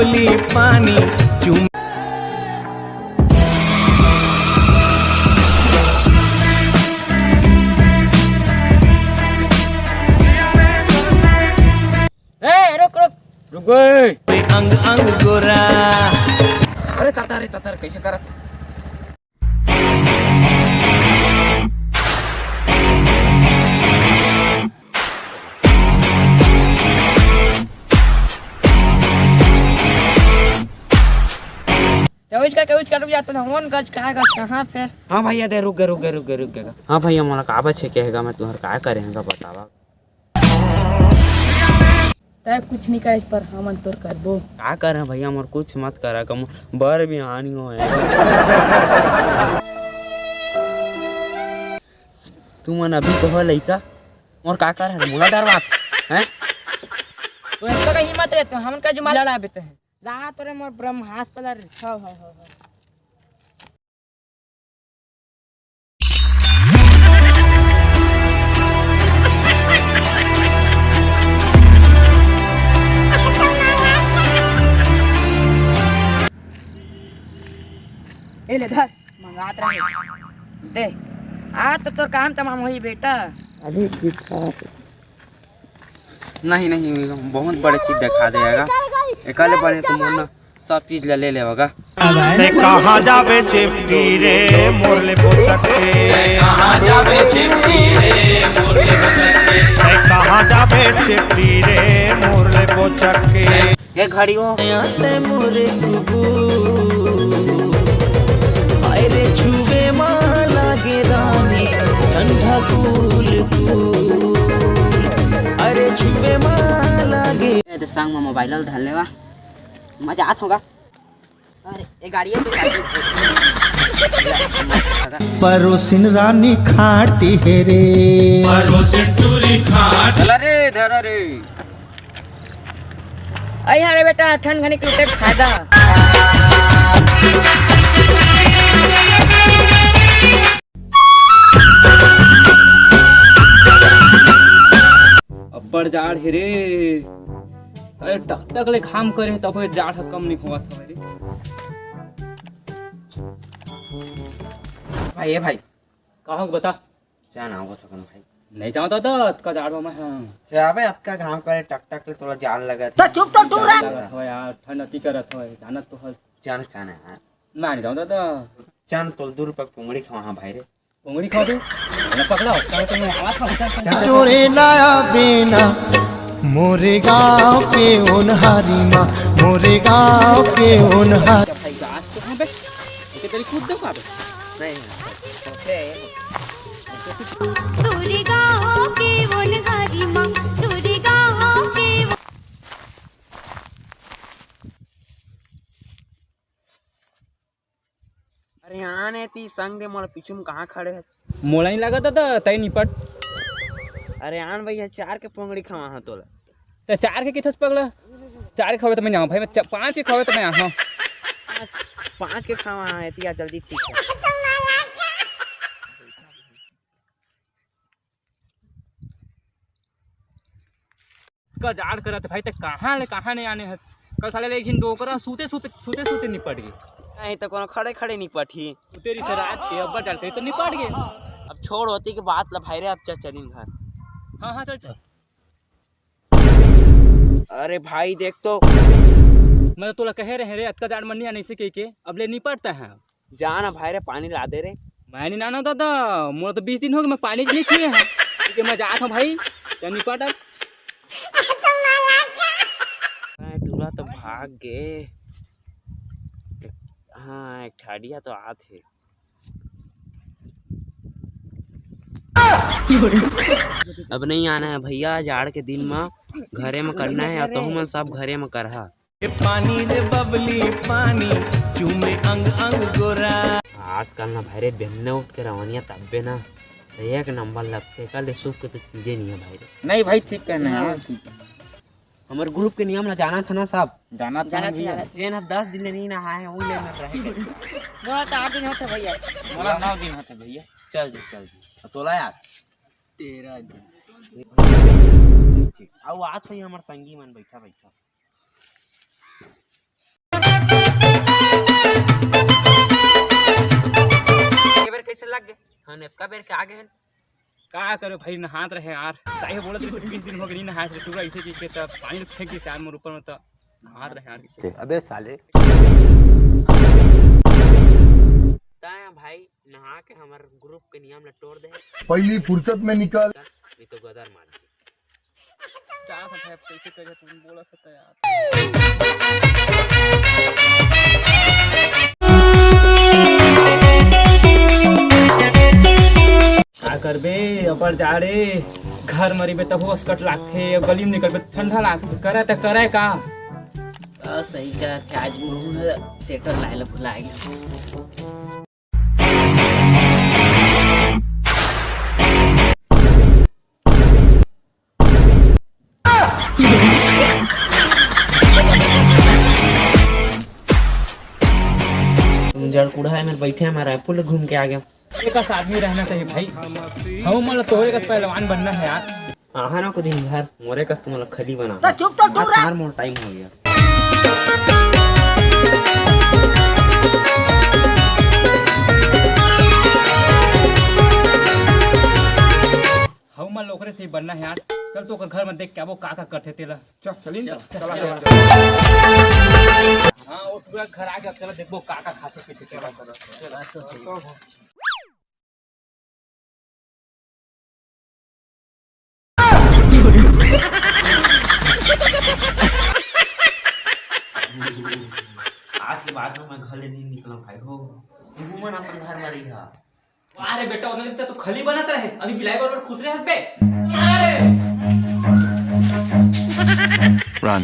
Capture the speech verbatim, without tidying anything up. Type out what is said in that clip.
पानी चूम। ए, रुक, रुक। रुक गए। अंग अंग गोरा। अरे ताता, अरे ताता, कैसे करत? कउच का, कउच का, रुक जा, तू हमन गज कहाँ, गज कहाँ फेर? हाँ भैया, दे, रुक गे, रुक गे, रुक गे, रुक गे। हाँ भैया, मोला का बचे के हेगा, मैं तुहर का करे हेगा, बतावा। तै कुछ नहीं करे, पर हमन तोर करबो। का करे भैया, मोर कुछ मत करा, कम बर भी आनी हो है। तुमन अभी कहो लइका, मोर का कर हर, मोला डरवात, हैं? तो इतना का हिम्मत रहते, हमन का जुमा लड़ा बेते हैं। ला तोरे मोर ब्रह्मास्त्र ला रे। हो, हो, हो, हो। ए ले धर, मंगात रहे। दे, आज तो तोर काम तमाम होही बेटा। अभी दिखा। नहीं, नहीं, बहुत बड़े चीज दिखा देगा। एकले बड़े तो मोर ना सब चीज ला ले लेवगा। तै कहाँ जाबे चिपटी रे मोर ले बोचक के? तै कहाँ जाबे चिपटी रे मोर ले बोचक के? तै कहाँ जाबे चिपटी रे मोर ले बोचक के? हे घड़ी हो। आते मोरे कुबू, आए रे छुबे मा लागे रानी, ठंडा कूल कूल। अरे छुबे मा लागे। ए, तो संग में मोबाइल धर लेवा, मजा आत होगा। अरे, ए गाड़ी है तो चाबी। परोसिन रानी खाटी हे रे। परोसिन टूरी खाट। चला रे, धरा रे। अरे हाँ रे बेटा, ठंड घनी के लुटे फायदा। अब्बड़ जाड़ हे रे। अरे टकटक ले घाम करे तब जाड़ ह कम नहीं होवत हवे रे। भाई, ए भाई। का हो बता? जाना होगा तो कौन भाई? नहीं जाओ दादा, अतका जाड़ में हम। से अबे अतका घाम करे टकटक ले तोला जाड़ लगत तो हे। चुप तो टूरा। जाड़ लगत हो यार, ठंड अति करत हो, जानत तो हस। जाना, जाना यार। मैं नहीं जाऊँ दादा। जान तोल दू रुपया के पुंगड़ी खवा हाँ भाई रे। पुंगड़ी खवा दे। ना पकड़ा, कहो तो मैं हाथ में चल, चल, चल। जोरे लाया बेना, मोरे गाँव के ओनहारी माँ, मोरे गाँव के ओनहारी। भाई, आज तो हाँ बे, ओके तेरी कूद दो का बे? नहीं, नहीं। तोरे गाँव के ओनहारी माँ, तोरे गाँव के। अरे आन एती संग दे, मोला पीछू में कहाँ खड़े है? मोला नहीं लगा दादा, तई निपट। अरे आन भैया, चार के पोंगड़ी खवा हाँ तोला। ते चार के किथस पगला? चार के खवे तो मैं जाऊँ भाई, मैं च-, पाँच के खवे तो मैं आऊँ। पाँच के खावा हाँ, एती आ जल्दी ठीक है। का जाड़ करत भाई, ते कहाँ ले कहाँ नहीं आने हस। कल साले ले एक झिन डोकरा सूते सूते, सूते सूते निपट गए। नहीं तो कोनो खड़े खड़े निपटही। तेरी से रात के अब्बड़ जाड़ करी तो निपट गए। अब छोड़ होती की बात ला भाई रे, अब चल चलिन घर। हाँ, हाँ, चल, चल। अरे भाई देख तो। मैं तो तोला कहे रहे रे, अतका जाड़ मन नहीं आने से कह के, अब ले निपटता है। जा ना भाई रे, पानी ला दे रे। मैं नहीं लाना दादा, मोला तो बीस दिन हो गए, मैं पानी नहीं छुए हैं। ठीक है, मैं जात हूँ भाई, चल निपट अब। मैं टूरा तो भाग गे। हाँ, एक ठाड़िया तो आत हे। अब नहीं आना है भैया, जाड़ के दिन में घरे में करना है, और तहु मन सब घरे में करहा। ए पानी रे बबली पानी, चूमे अंग अंग गोरा। आजकल ना भाई रे, बेमने उठ के रवनिया तब्बे ना, तो एक नंबर लगथे। कल सुख के तो चीजे नहीं है भाई रे। नहीं भाई, ठीक कहना है, हाँ। ठीक है। हमर ग्रुप के नियम ला जानत ह ना सब? जानत ह ना भैया। जेन ह दस दिन ले नहीं नहाए है, उही ले में रहे के। मोला तो आठ दिन होथे भैया। मोला नौ दिन होथे भैया। चल जी, चल जी। अउ तोला यार? तेरह दिन। ठीक। अउ आज भाई हमर संगी मन बैठा, बैठा। से लग गए। हम एतका बेर के आगे हन। का करे भाई, नहात रहे यार। ताही बोलत रहे, बीस दिन हो गए नहीं नहाए से, टूरा ऐसे की के तब पानी फेंक दिस यार मोर ऊपर में, त नहात रहे यार। ते अबे साले। ताया भाई नहा के हमर ग्रुप के नियम ला तोड़ दे। पहली फुर्सत में निकल। नहीं तो गदर मार दे। का था भाई, अब कैसे करे, तुम बोला था यार। का करबे, अबर जाड़े, घर म रहिबे तभो असकट लागथे, अउ गली म निकलबे ठंडा लागथे, करे त करे का? आ, सही कहत हे, आज महू ह स्वेटर लाए ला भुला गे। तुम जड़ कूड़ा है, मैं बैठे हैं, मैं रायपुर ले घूम के आ गया। एक कस आदमी रहना चाहिए भाई। हम मन ला तोहरे कस पहलवान बनना है यार। आहा ना को दिन भर मोरे कस तुमन ला खली बना। तो चुप तो आज टूरा। तार मोर टाइम हो गया। हऊ मन ला ओकरे से ही बनना है यार। चल तो ओकर घर में देख के आबो का का करथे तेला। चल, चलिन। चल, चला, चल। चला, चला। हाँ, वो टूरा घर आ गया। चला देखबो का का खाथे पीथे तेला। आज के बाद में मैं घर ले नहीं निकला भाई हो। तू मन अपन घर में रही। वाह रे बेटा, उतना दिन तक तो खली बनत रहे, अभी बिलाई बरोबर खुश रहे हस बे। अरे Run।